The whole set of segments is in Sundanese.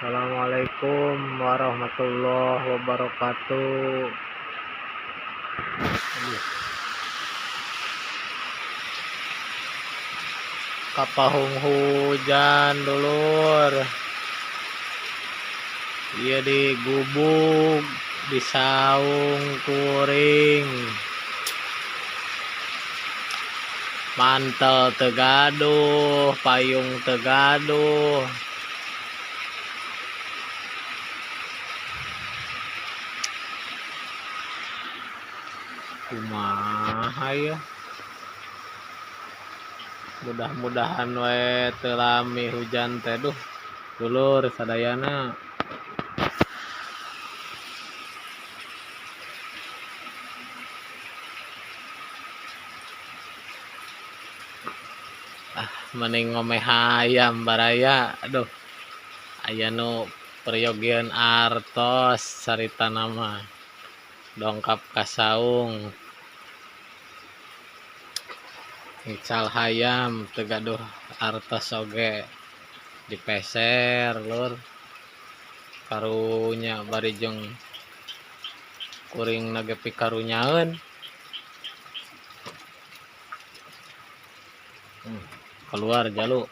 Assalamualaikum warahmatullahi wabarakatuh. Aduh. Kapahung hujan dulur. Iya di gubuk, di saung kuring. Mantel teu gaduh, payung teu gaduh. Kumaha ya? Mudah-mudahan we teu lami hujan teh, duh. Dulur sadayana. Ah, mending ngomeh hayam baraya. Aduh. Aya nu peryogian artos carita nama. Dongkap ka saung. Ngical hayam teu gaduh artos oge dipeser lur. Karunya bari jeung kuring ge pikarunyaeun. Keluar jalu.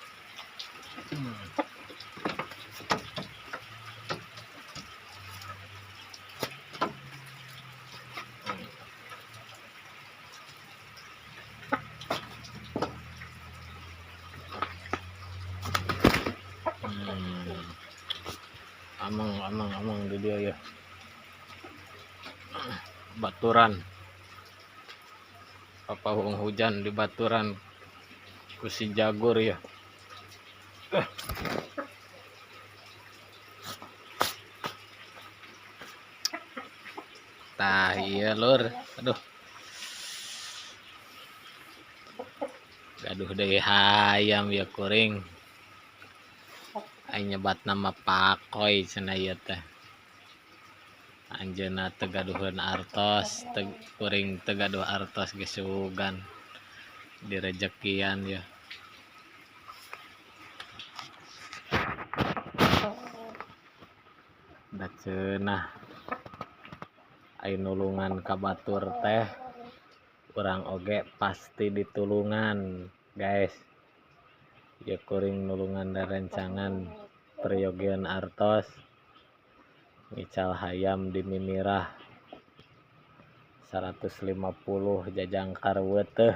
Ameng ameng ameng di dia ya. Baturan. Papahung hujan di baturan ku si Jagur ya. Tah iya lur. Aduh. Gaduh deui hayam ya kuring. Aing nyebat nama Pakoy cenah ieu teh. Anjeunna teu gaduheun artos, teu kuring teu gaduh artos ge sugan direjekian ya. Da ceunah ai nulungan ka batur teh urang oge pasti ditulungan, guys. Ya kuring nulungan rerencangan peryogian artos ngical hayam di Mimirah 150 jajangkar weuteuh.